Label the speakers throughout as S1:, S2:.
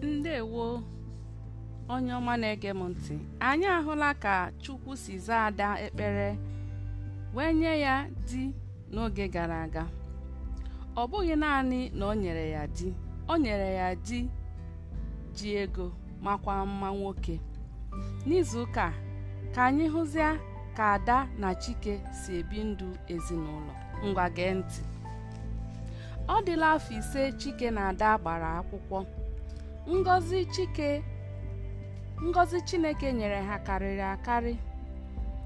S1: Ndewo, onye ọma na-ege m ntị. Anyị ahụla ka Chukwu si zaa Ada ekpere wee nye ya di n'oge gara aga. Ọ bụghị naanị na o nyere ya di, o nyere ya di ji ego makwa mma nwoke. N'izuụka a, ka anyị hụzịa ka Ada na Chike si ebi ndụ ezinụlọ. Ngwa gee ntị. Ọ dịla afọ 5 Chike na Ada gbara akwụkwọ. Ngọzi Chineke nyere ha karịrị akarị.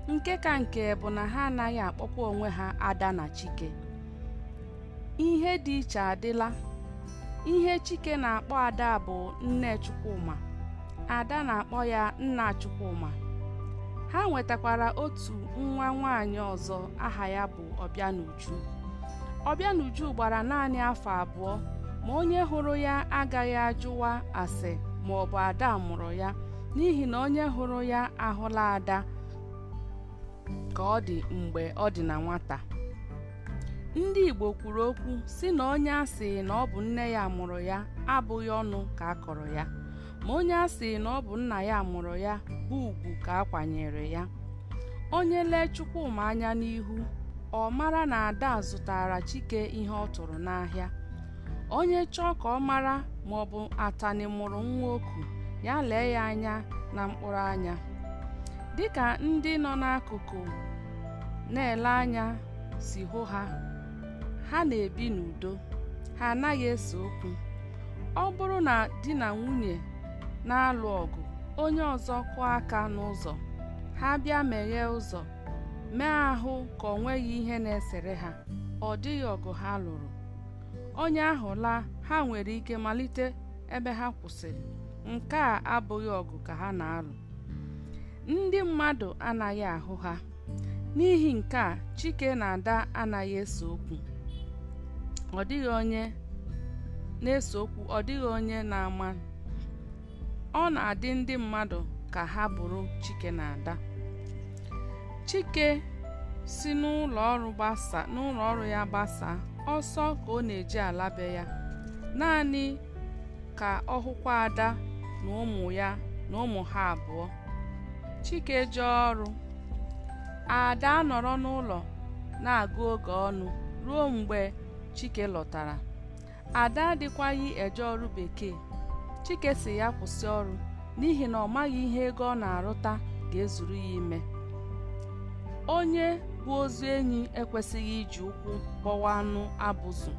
S1: Nke ka nke bụ na ha anaghị akpọkwa onwe ha Ada na Chike. Ihe dị iche adịla. Ihe Chike na-akpọ Ada bụ nne Chukwuma. Ada na-akpọ ya nna Chukwuma. Ha nwetakwara otu nwa nwaanyị ọzọ aha ya bụ Ọbịanuju. Ọbịanuju gbara naanị afọ 2, ma onye hụrụ ya agaghị ajụwa ase ma ọ bụ Ada mụrụ ya, n'ihi na onye hụrụ ya ahụla Ada ka ọ dị mgbe ọ dị na nwata. Ndị Igbo kwuru okwu sị na onye asị na ọ bụ nne ya mụrụ ya abụghị ọnụ ka a kọrọ ya, ma onye asị na ọ bụ nna ya mụrụ ya bụ ugwu ka a kwanyere ya. Onye lee Chukwuma anya n'ihu, ọ mara na Ada zụtara Chike ihe ọ tụrụ n'ahịa. Onye chọọ ka ọ mara ma ọ bụ atani mụrụ nwa oku, ya lee ya anya na mkpụrụ anya. Dịka ndị nọ n'akụkụ na-ele anya si hụ ha, ha na-ebi n'udo, ha anaghị ese okwu. Ọ bụrụ na di na nwunye na-alụ ọgụ, onye ọzọ kụọ aka n'ụzọ, ha bịa meghee ụzọ, mee ahụ ka ọ nweghị ihe na-esere ha, ọ dịghị ọgụ ha lụrụ. Onye ahụ laa, ha nwere ike malite ebe ha kwụsịrị. Nke a abụghị ọgụ ka ha na-alụ. Ndị mmadụ anaghị ahụ ha. N'ihi nke a, Chike na Ada anaghị ese okwu. Ọ dịghị onye na-ese okwu, ọ dịghị onye na-ama. Ọ na-adị ndị mmadụ ka ha bụrụ Chike na Ada. Chike si n'ụlọ ọrụ ya gbasaa, ọsọ ka ọ na-eji ala be ya, naanị ka ọ hụkwa Ada na ụmụ ya na ụmụ ha abụọ. Chike jee ọrụ, Ada nọrọ n'ụlọ na-agụ oge ọnụ ruo mgbe Chike lọtara. Ada adịkwaghị eje ọrụ bekee. Chike si ya kwụsị ọrụ n'ihi na ọ maghị ihe ego ọ na-arụta ga-ezuru ya ime. Onye bụ ozu enyi ekwesịghị iji ụkwụ bọwa anụ abụzụ.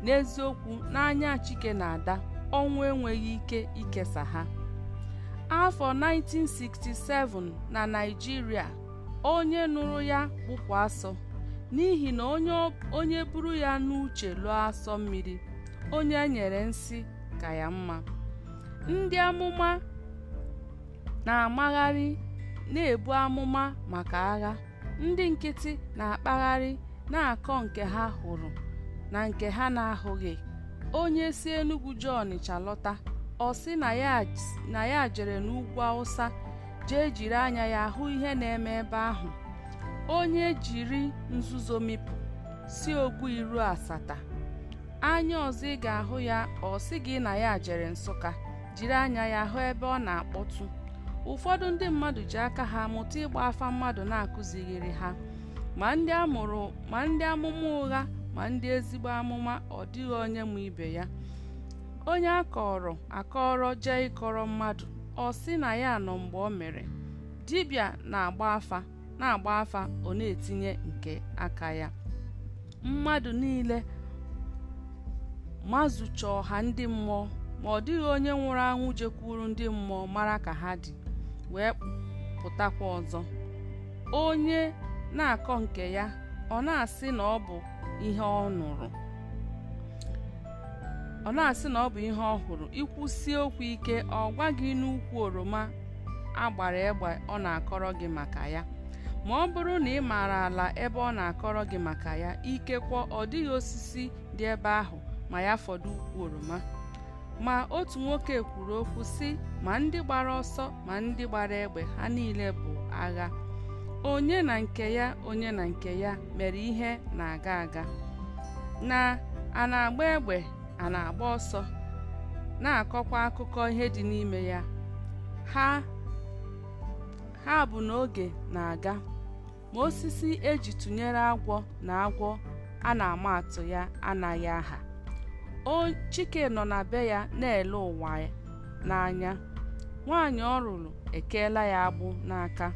S1: N'eziokwu, n'anya Chike na Ada, ọnwụ enweghị ike ikesa ha. Afọ 1967 na Naịjirịa, onye nụrụ ya gbụpụ asọ, n'ihi na onye buru ya n'uche lụọ asọ mmiri, onye e nyere nsị ka ya mma. Ndị amụma na-amagharị na-ebu amụma maka agha. Ndị nkịtị na-akpagharị na-akọ nke ha hụrụ na nke ha na-ahụghị. Onye si Enugu jee Ọnịcha lọta, ọ sị na ya jere n'ugwu Awụsa jee jiri anya ya hụ ihe na-eme ebe ahụ. Onye jiri nzuzo mịpụ si Ogwu Iru Asata, anya ọzọ ị ga-ahụ ya, ọ sị gị na ya jere Nsụka jiri anya ya hụ ebe ọ na-akpọtụ. Ụfọdụ ndị mmadụ ji aka ha mụta ịgba afa mmadụ na-akụzighịrị ha. Ma ndị amụma ụgha ma ndị ezigbo amụma, ọ dịghị onye ma ibe ya. Onye akọrọ akọrọ jee ịkọrọ mmadụ, ọ sị na ya nọ mgbe o mere. Dibịa na-agba afa, ọ na-etinye nke aka ya. Mmadụ niile mazụcha ọha ndị mmụọ, ma ọ dịghị onye nwụrụ anwụ jekwuru ndị mmụọ mara ka ha dị, wee pụtakwa ọzọ. Onye na-akọ nke ya, ọ na-asị na ọ bụ ihe ọ nụrụ, ọ na-asị na ọ bụ ihe ọ hụrụ. Ikwusie okwu ike, ọ gwa gị n'ukwu oroma agbara egbe ọ na-akọrọ gị maka ya. Ma ọ bụrụ na ị maara ala ebe ọ na-akọrọ gị maka ya, ikekwe ọ dịghị osisi dị ebe ahụ ma ya fọdụ ukwu oroma. Ma otu nwoke kwuru okwu sị, ma ndị gbara ọsọ ma ndị gbara egbe, ha niile bụ agha. Onye na nke ya, onye na nke ya mere ihe na-aga aga. Na A na-agba egbe, a na-agba ọsọ, na-akọkwa akụkọ ihe dị n'ime ya. Ha bụ na oge na-aga, ma osisi eji tụnyere agwọ na agwọ a na-ama atụ ya anaghị aha. Chike nọ na be ya na-ele ụwa n'anya. Nwaanyị ọ lụrụ ekeela ya agbụ n'aka.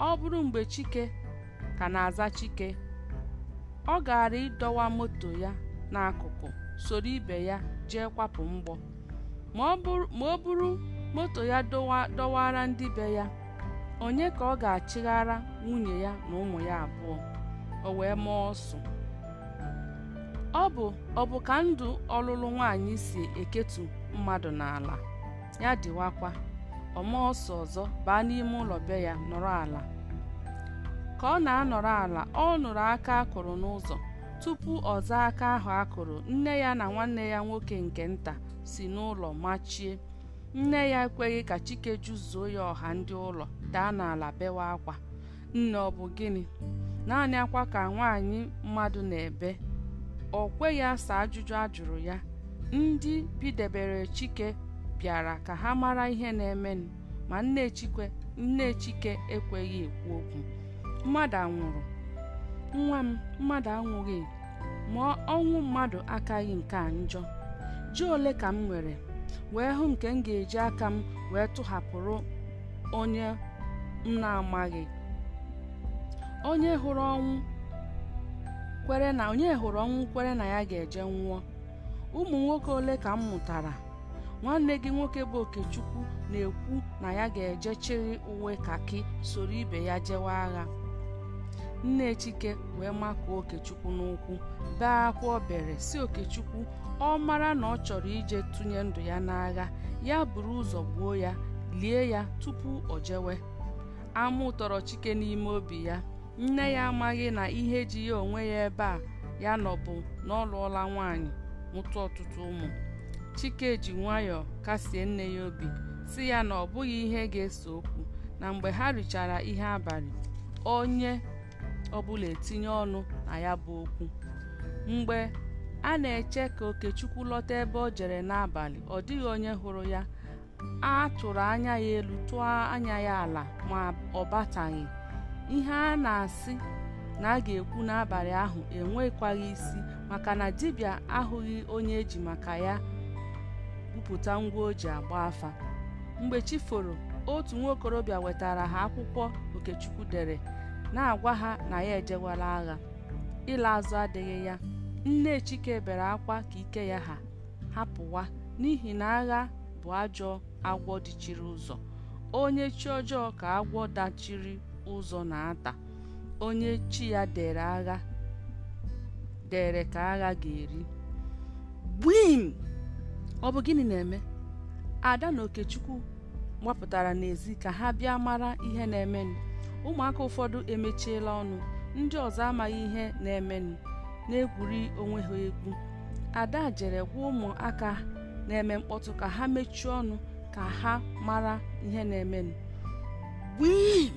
S1: Ọ bụrụ mgbe Chike ka na-aza Chike, ọ gaara ịdọwa moto ya n'akụkụ soro ibe ya jee kwapụ mgbọ. Ma o buru moto ya dọwara ndị be ya, onye ka ọ ga-achịghara nwunye ya na ụmụ ya abụọ? O wee maa ọsụ. Ọ bụ ka ndụ ọlụlụ nwaanyị si eketu mmadụ n'ala, ya dịwakwa. Ọ maa ọsụ ọzọ baa n'ime ụlọ be ya nọrọ ala. Ka ọ na-anọrọ ala, ọ nụrụ aka akụrụ n'ụzọ. Tupu ọ zaa aka ahụ akụrụ, nne ya na nwanne ya nwoke nke nta si n'ụlọ machie. Nne ya ekweghị ka Chike jụzuo ya ọha ndị ụlọ, daa n'ala bewa akwa. Nne, ọ bụ gịnị? Naanị akwa ka nwaanyị mmadụ na-ebe. O kweghị asa ajụjụ a jụrụ ya. Ndị bidebere Chike bịara ka ha mara ihe na-emenụ, ma nne Chike ekweghị ekwu okwu. Mmadụ anwụrụ? Nwa m, mmadụ anwụghị, ma ọnwụ mmadụ akaghị nke a njọ. Ji ole ka m nwere, wee hụ nke m ga-eji aka m wee tụhapụrụ onye m na-amaghị. Onye hụrụ ọnwụ kwere na ya ga-eje nwụọ. Ụmụ nwoke ole ka m mụtara? Nwanne gị nwoke bụ Okechukwu na-ekwu na ya ga-eje chịrị uwe kakị soro ibe ya jewe agha. Nne Chike wee makụọ Okechukwu n'ụkwụ, bee akwa o bere, si Okechukwu ọ mara na ọ chọrọ ije tụnye ndụ ya n'agha, ya buru ụzọ gbuo ya, lie ya tupu o jewe. Amụ tọrọ Chike n'ime obi ya. Nne ya amaghị na ihe ji ya onwe ya ebe a ya nọ bụ na ọ lụọla nwaanyị, mụta ọtụtụ ụmụ. Chike ji nwayọọ kasie nne ya obi, si ya na ọ bụghị ihe ga-ese okwu, na mgbe ha richara ihe abalị, onye ọbụla etinye ọnụ na ya bụ okwu. Mgbe a na-eche ka Okechukwu lọta ebe o jere n'abalị, ọ dịghị onye hụrụ ya. A tụrụ anya ya elu, tụọ anya ya ala, ma ọ bataghị. Ihe a na-asị na a ga-ekwu n'abalị ahụ enwekwaghị isi, maka na dibịa ahụghị onye eji maka ya gwupụta ngwa o ji agba afa. Mgbe chi foro, otu nwaokorobịa wetara ha akwụkwọ Okechukwu dere, na-agwa ha na ya ejewala agha. Ịla azụ adịghị ya. Nne Chike bere akwa ka ike ya ha hapụwa, n'ihi na agha bụ ajọ agwọ dịchiri ụzọ. Onye chi ọjọọ ka agwọ dachiri ụzọ na-ata. Onye chi ya dere agha dere ka agha ga-eri. Gbim! Ọ bụ gịnị na-eme? Ada na Okechukwu gbapụtara n'ezi ka ha bịa mara ihe na-emenụ. Ụmụaka ụfọdụ emechiela ọnụ, ndị ọzọ amaghị ihe na-emenụ, na-egwuri onwe ha egwu. Ada jere gwa ụmụaka na-eme mkpọtụ ka ha mechie ọnụ ka ha mara ihe na-emenụ. Gbim!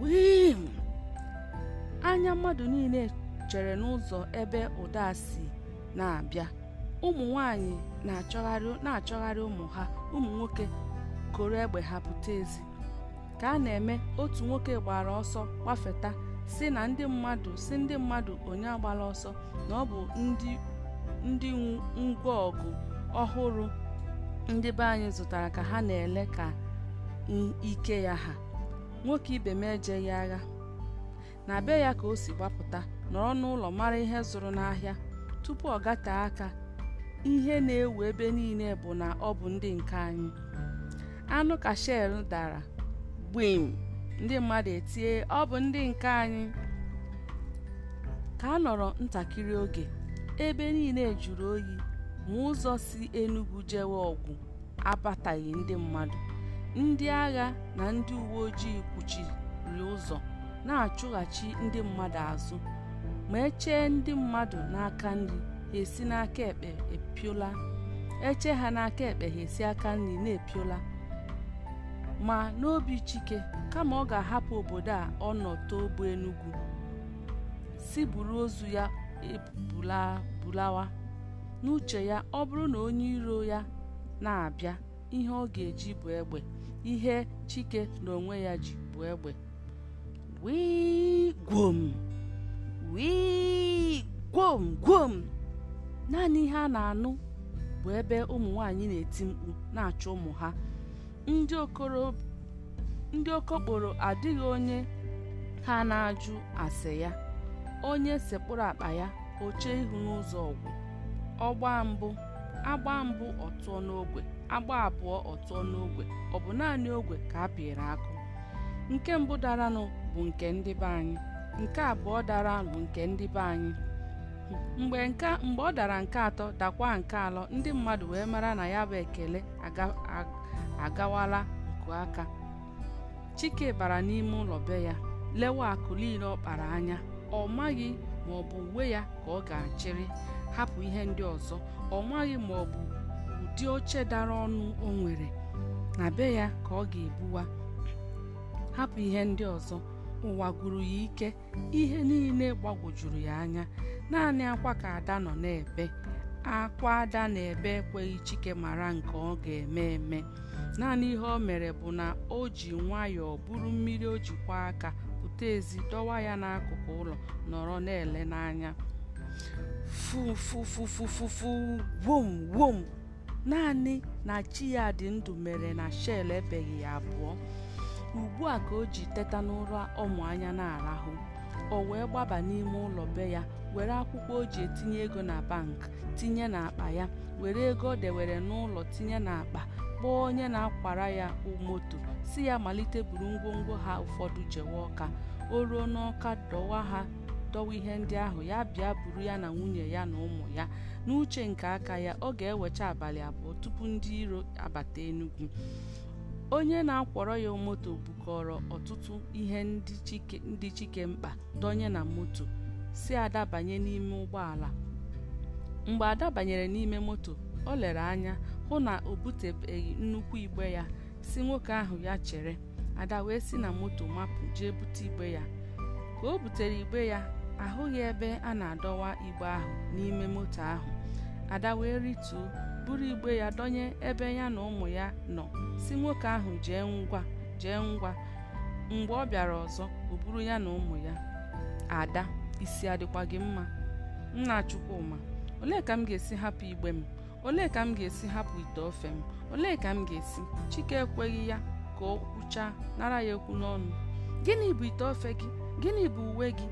S1: Gbim! Anya mmadụ niile chere n'ụzọ ebe ụda si na-abịa. Ụmụ nwanyị na-achọgharị ụmụ ha, ụmụ nwoke koro egbe ha pụta ezi. Ka a na-eme, otu nwoke gbara ọsọ gbafeta, si na ndị mmadụ onye agbala ọsọ, na ọ bụ ndị ngwa ọgụ ọhụrụ ndị be anyị zụtara ka ha na-ele ka ike ya ha. Nwoke ibe m ejeghị agha. Na be ya ka o si gbapụta, nọrọ n'ụlọ mara ihe zụrụ n'ahịa. Tupu ọ gatee aka, ihe na-ewu ebe niile bụ na ọ bụ ndị nke anyị. Anụ ka shel dara, gbim! Ndị mmadụ etie, ọ bụ ndị nke anyị. Ka a nọrọ ntakịrị oge, ebe niile jụrụ oyi, ma ụzọ si Enugu jewe ọgwụ abataghị ndị mmadụ. Ndị agha na ndị uwe ojii kwuchiri ụzọ, na-achụghachi ndị mmadụ azụ. Ma echee ndị mmadụ n'aka nri, ha esi n'aka ekpe epiola. Eche ha n'aka ekpe, ha esi aka nri na-epiola. Ma n'obi Chike, kama ọ ga-ahapụ obodo a ọ nọ too bụ Enugu, si buru ozu ya bulawa. N'uche ya, ọ bụrụ na onye iro ya na-abịa, ihe ọ ga-eji bụ egbe. Ihe Chike n'onwe ya ji bụ egbe. Wii gwom! Wii gwom gwom! Naanị ihe a na-anụ bụ ebe ụmụ nwaanyị na-eti mkpu na-achọ ụmụ ha. Ndị okokporo adịghị onye ha na-ajụ ase ya. Onye sekpụrụ akpa ya, o chee ihu n'ụzọ ọgwụ. Agba mbụ ọ tụọ n'ogwe, agba abụọ ọ tụọ n'ogwe, ọ bụ naanị ogwe ka a pịrị akụ. Nke mbụ daranụ bụ nke ndị be anyị, nke abụọ dara bụ nke ndị be anyị. Mgbe ọ dara nke atọ dakwa nke anọ, ndị mmadụ wee mara na ya bụ ekele agawala nku aka. Chike bara n'ime ụlọ be ya, lewe akụ niile ọ kpara anya. Ọ maghị ma ọ bụ uwe ya ka ọ ga-achịrị hapụ ihe ndị ọzọ. Ọ maghị ma ọ bụ ụdị oche dara ọnụ o nwere na be ya ka ọ ga-ebuwa hapụ ihe ndị ọzọ. Ụwa gwụrụ ya ike, ihe niile gbagwojuru ya anya. Naanị akwa ka Ada nọ na-ebe. Akwa Ada na-ebe ekweghị Chike mara nke ọ ga-eme eme. Naanị ihe o mere bụ na o ji nwayọọ buru mmiri o ji kwa aka pụta ezi, dọwa ya n'akụkụ ụlọ, nọrọ na-ele n'anya. Fufufufufufu wom wom! Naanị na chi ya dị ndụ mere na Shell ebeghị ya abụọ. Ugbu a ka o ji teta n'ụra ọmụ anya na-arahụ. O wee gbaba n'ime ụlọ be ya, were akwụkwọ o ji etinye ego na bank tinye n'akpa ya, were ego o dewere n'ụlọ tinye n'akpa, kpọọ onye na-akwara ya moto si ya malite buru ngwongwo ha ụfọdụ jewe Ọka. O ruo n'Ọka dọwa ihe ndị ahụ, ya bịa buru ya na nwunye ya na ụmụ ya. N'uche nke aka ya, ọ ga-ewecha abalị abụọ tupu ndị iro abata Enugu. Onye na-akwọrọ ya moto bukọrọ ọtụtụ ihe ndị Chike mkpa dọnye na moto, si Ada banye n'ime ụgbọala. Mgbe Ada banyere n'ime moto, o lere anya hụ na o butebeghị nnukwu igbe ya, si nwoke ahụ ya chere. Ada wee si na moto mapụ jee bute igbe ya. Ka o butere igbe ya, ahụghị ebe a na-adọwa igbe ahụ n'ime moto ahụ. Ada wee rituo, buru igbe ya dọnye ebe ya na ụmụ ya nọ, si nwoke ahụ jee ngwa jee ngwa. Mgbe ọ bịara ọzọ, o buru ya na ụmụ ya. Ada, isi adịkwa gị mma? Nna Chukwuma, olee ka m ga-esi hapụ igbe m? Olee ka m ga-esi hapụ ite ofe m? Olee ka m ga-esi? Chike ekweghị ya ka o kwuchaa, nara ya okwu n'ọnụ. Gịnị bụ ite ofe gị? Gịnị bụ uwe gị?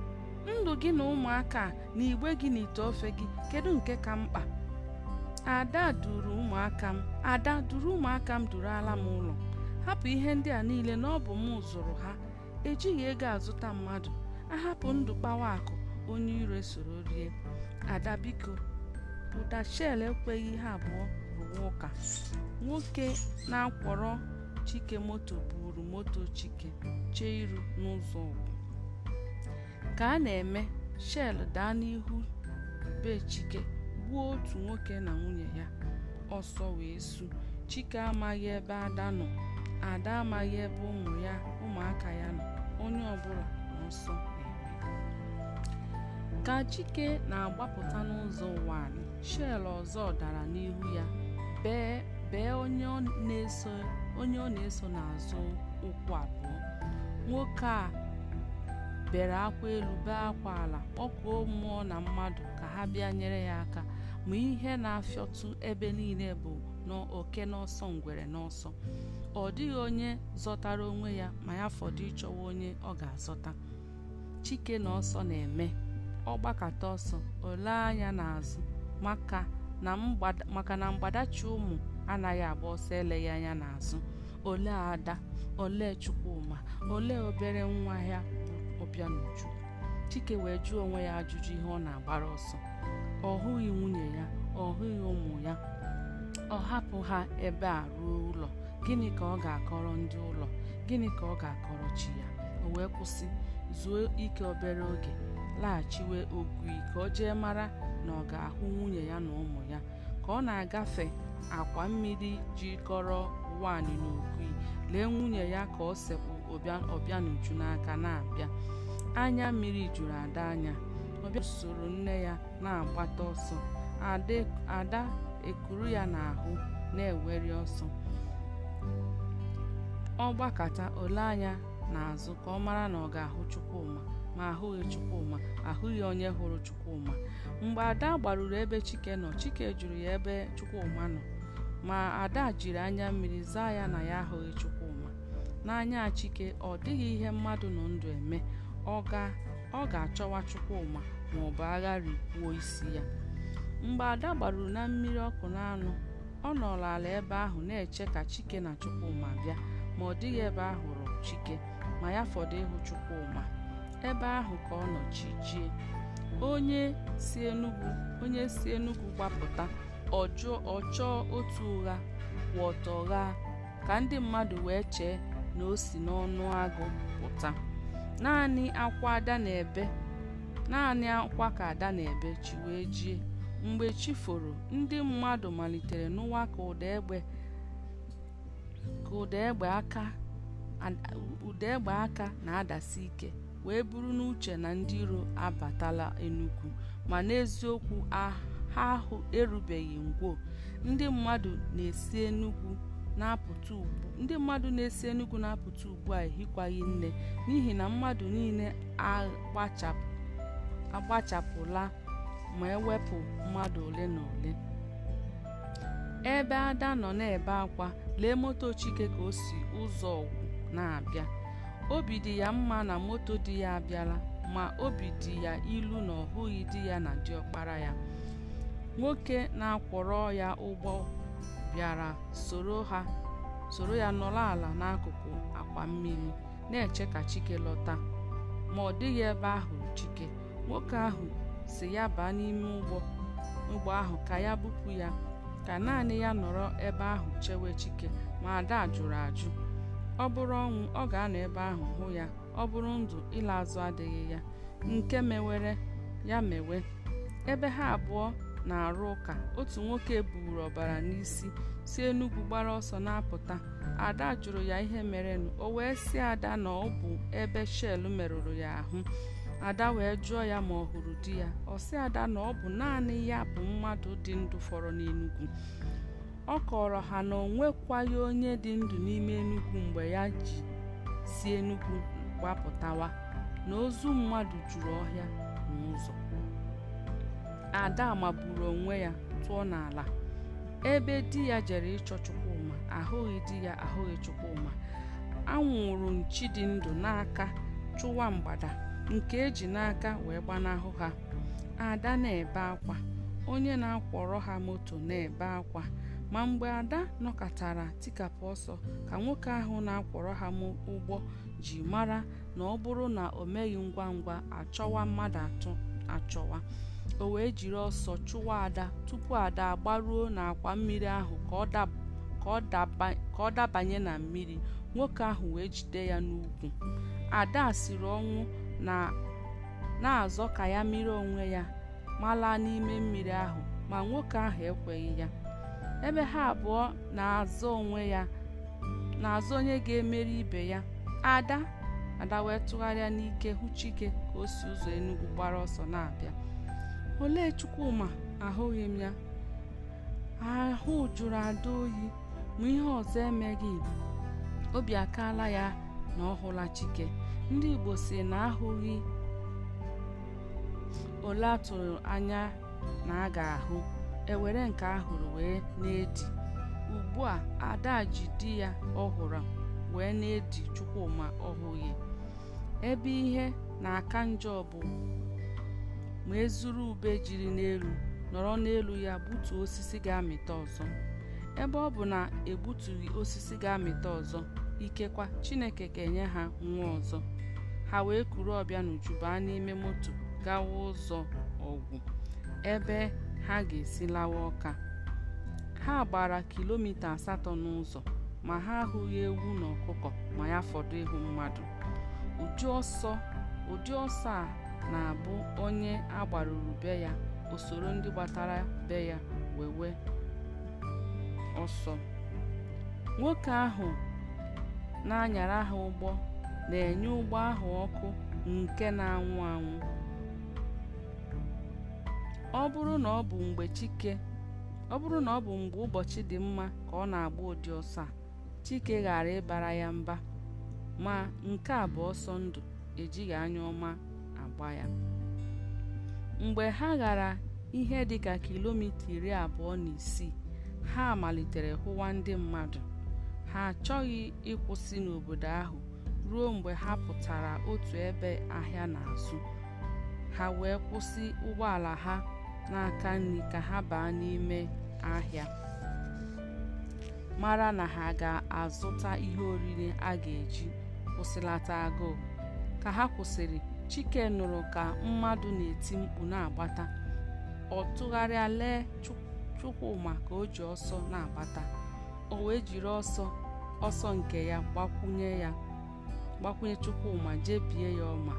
S1: Ndụ gị na ụmụaka na igbe gị na ite ofe gị, kedu nke ka mkpa? Ada duru ụmụaka m, Ada duru ụmụaka m durala m ụlọ. Hapụ ihe ndị a niile na ọ bụ m zụrụ ha. Ejighị ego azụta mmadụ. Ahapụ ndụ kpawa akụ, onye iro soro rie. Ada biko. Ụda Shell ekweghị ha abụọ rụwa ụka. Nwoke na-akwọrọ Chike moto buru moto Chike chee iru n'ụzọ ọgwụ. Ka a na-eme, Shell daa n'ihu be Chike gbuo otu nwoke na nwunye ya. Ọsọ wee su. Chike amaghị ebe Ada nọ. Ada amaghị ebe ụmụaka ya nọ. Onye ọbụla n'ọsọ na-eme. Ka Chike na-agbapụta n'ụzọ Ụwanị, Shell ọzọ dara n'ihu ya, bee onye ọ na-eso n'azụ ụkwụ abụọ. Nwoke a bere akwa elu bee akwa ala, kpọkuo mmụọ na mmadụ ka ha bịa nyere ya aka, ma ihe na-afịọtụ ebe niile bụ n'oke n'ọsọ ngwere n'ọsọ. Ọ dịghị onye zọtara onwe ya ma ya fọdụ ịchọwa onye ọ ga-azọta. Chike na ọsọ na-eme. Ọ gbakata ọsọ, o lee anya n'azụ maka na mgbadachi ụmụ anaghị agba ọsọ eleghị anya n'azụ. Olee Ada? Olee Chukwuma? Olee obere nwa ya bụ Obianuju? Chike wee jụọ onwe ya ajụjụ ihe ọ na-agbara ọsọ. Ọ hụghị nwunye ya, ọ hụghị ụmụ ya. Ọ hapụ ha ebe a ruo ụlọ. Gịnị ka ọ ga-akọrọ ndị ụlọ? Gịnị ka ọ ga-akọrọ chi ya? O wee kwụsị, zuo ike obere oge, laghachiwe Ogui ka o jee mara na ọ ga-ahụ nwunye ya na ụmụ ya. Ka ọ na-agafe akwa mmiri jikọrọ Ụwanị na Ogui, lee nwunye ya ka ọ sekpụ Obianuju n'aka na-abịa. Anya mmiri juru Ada anya. Ọbịa soro nne ya na-agbata ọsọ. Ada ekuru ya n'ahụ na-ewere ọsọ. Ọ gbakata o lee anya n'azụ ka ọ mara na ọ ga-ahụ Chukwuma, ma ahụghị Chukwuma, ahụghị onye hụrụ Chukwuma. Mgbe Ada gbaruru ebe Chike nọ, Chike jụrụ ya ebe Chukwuma nọ, ma Ada jiri anya mmiri zaa ya na ya ahụghị Chukwuma. N'anya Chike, ọ dịghị ihe mmadụ nọ ndụ eme, ọ ga-achọwa Chukwuma ma ọ bụ agha rikwuo isi ya. Mgbe Ada gbaruru na mmiri ọkụ n'anụ, ọ nọrọ ala ebe ahụ na-eche ka Chike na Chukwuma bịa, ma ọ dịghị ebe a hụrụ Chike, ma ya fọdụ ịhụ Chukwuma. Ebe ahụ ka ọ nọ chi jie. Onye si Enugu gbapụta, ọ chọọ otu ụgha kwụ ọtọ ghaa ka ndị mmadụ wee chee na o si n'ọnụ agụ pụta. Naanị akwa ka Ada na-ebe chi wee jie. Mgbe chi foro, ndị mmadụ malitere nụwa ka ụda egbe aka na-adasi ike, wee buru n'uche na ndị iro abatala Enugu, ma n'eziokwu ha ahụ erubeghị ngwo. Ndị mmadụ na-esi Enugu na-apụta ugbu a ehikwaghị nne, n'ihi na mmadụ niile agbachapụla ma ewepụ mmadụ ole na ole. Ebe Ada nọ na-ebe akwa, lee moto Chike ka o si ụzọ Ọgwụ na-abịa. Obi dị ya mma na moto di ya abịala, ma obi dị ya ilu na ọ hụghị di ya na diọkpara ya. Nwoke na-akwọrọ ya ụgbọ bịara soro ya nọrọ ala n'akụkụ akwa mmiri na-eche ka Chike lọta, ma ọ dịghị ebe a hụrụ Chike. Nwoke ahụ si ya baa n'ime ụgbọ ahụ ka ya bupụ ya, ka naanị ya nọrọ ebe ahụ chewe Chike, ma Ada jụrụ ajụ. Ọ bụrụ ọnwụ, ọ ga-anọ ebe ahụ hụ ya, ọ bụrụ ndụ, ịla azụ adịghị ya. Nke mewere ya mewe. Ebe ha abụọ na-arụ ụka, otu nwoke buru ọbara n'isi si Enugu gbara ọsọ na-apụta. Ada jụrụ ya ihe merenụ, o wee sị Ada na ọ bụ ebe Shell merụrụ ya ahụ. Ada wee jụọ ya ma ọ hụrụ di ya. Ọ sị Ada na ọ bụ naanị ya bụ mmadụ dị ndụ fọrọ n'Enugu. Ọ kọrọ ha na o nwekwaghị onye dị ndụ n'ime Enugu mgbe ya ji si Enugu gbapụtawa, na ozu mmadụ juru ọhịa n'ụzọ. Ada magburu onwe ya tụọ n'ala. Ebe di ya jere ịchọ Chukwuma, ahụghị di ya, ahụghị Chukwuma. Anwụrụ nchi dị ndụ n'aka chụwa mgbada nke eji n'aka wee gbanahụ ha. Ada na-ebe akwa, onye na-akwọrọ ha moto na-ebe akwa. Ma mgbe Ada nọkatara tikapụ ọsọ ka nwoke ahụ na-akwọrọ ha ụgbọ ji mara na ọ bụrụ na o meghị ngwa ngwa achọwa mmadụ atọ achọwa. O wee jiri ọsọ chụwa Ada tupu Ada agbaruo n'akwa mmiri ahụ ka ọ dabanye na mmiri. Nwoke ahụ wee jide ya n'ukwu. Ada siri ọnwụ na-azọ ka ya miri onwe ya malaa n'ime mmiri ahụ, ma nwoke ahụ ekweghị ya. Ebe ha abụọ na-azọ onwe ya, na-azọ onye ga-emeri ibe ya, Ada wee tụgharịa n'ike hụ Chike ka o si ụzọ Enugu gbara ọsọ na-abịa. Olee Chukwuma? Ahụghị m ya. Ahụ jụrụ Ada oyi, ma ihe ọzọ emeghị. Obi akaala ya na ọ hụla Chike. Ndị Igbo si na ahụghị ole a tụrụ anya na a ga-ahụ, ewere nke a hụrụ wee na-edi. Ugbu a Ada ji di ya ọ hụrụ wee na-edi Chukwuma ọ hụghị. Ebe ihe na-aka njọ bụ ma ezuru ube jiri n'elu nọrọ n'elu ya gbutuo osisi ga-amịta ọzọ. Ebe ọ bụ na egbutughị osisi ga-amịta ọzọ, ikekwa Chineke ga-enye ha nwa ọzọ. Ha wee kuru Ọbịanuju baa n'ime moto gawa ụzọ Ọgwụ ebe ha ga-esi lawa Ọka. Ha gbara kilomita 8 n'ụzọ, ma ha ahụghị ewu na ọkụkọ ma ya fọdụ ịhụ mmadụ. Ụdị ọsọ a na-abụ onye agbaruru be ya, o soro ndị gbatara be ya wewe ọsọ. Nwoke ahụ na-anyara ha ụgbọ na-enye ụgbọ ahụ ọkụ nke na-anwụ anwụ. Ọ bụrụ na ọ bụ mgbe Chike ọ bụrụ na ọ bụ mgbe ụbọchị dị mma ka ọ na-agba ụdị ọsọ a, Chike ghara ịbara ya mba. Ma nke a bụ ọsọ ndụ, ejighị anya ọma agba ya. Mgbe ha gara ihe dịka kilomita 26, ha malitere hụwa ndị mmadụ. Ha achọghị ịkwụsị n'obodo ahụ ruo mgbe ha pụtara otu ebe ahịa na-azụ. Ha wee kwụsị ụgbọala ha n'aka nri ka ha baa n'ime ahịa, mara na ha ga-azụta ihe oriri a ga-eji kwụsịlata agụụ. Ka ha kwụsịrị, Chike nụrụ ka mmadụ na-eti mkpu na-agbata. Ọ tụgharịa lee Chukwuma ka o ji ọsọ na-agbata. O wee jiri ọsọ ọsọ nke ya gbakwunye Chukwuma jee bie ya ọma.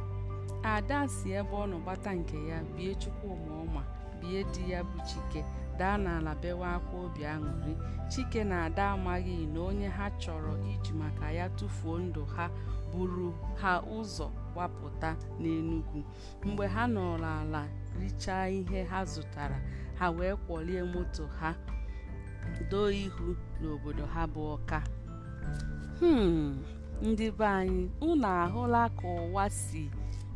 S1: Ada si ebe ọ nọ gbata nke ya bie Chukwuma ọma, bie di ya bụ Chike, daa n'ala bewe akwa obi aṅụrị. Chike na Ada amaghị na onye ha chọrọ iji maka ya tụfuo ndụ ha buru ha ụzọ gbapụta n'Enugu. Mgbe ha nọrọ ala richaa ihe ha zụtara, ha wee kwọlie moto ha doo ihu n'obodo ha bụ Ọka. Ndị be anyị, unu ahụla ka ụwa si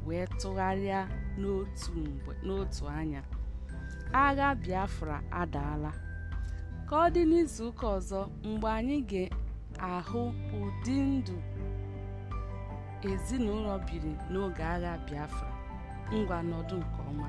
S1: wee tụgharịa n'otu mgbe n'otu anya. Agha Biafra adaala. Ka ọ dị n'izuụka ọzọ mgbe anyị ga-ahụ ụdị ndụ ezinụlọ biri n'oge agha Biafra. Ngwa, nọdụ nke ọma.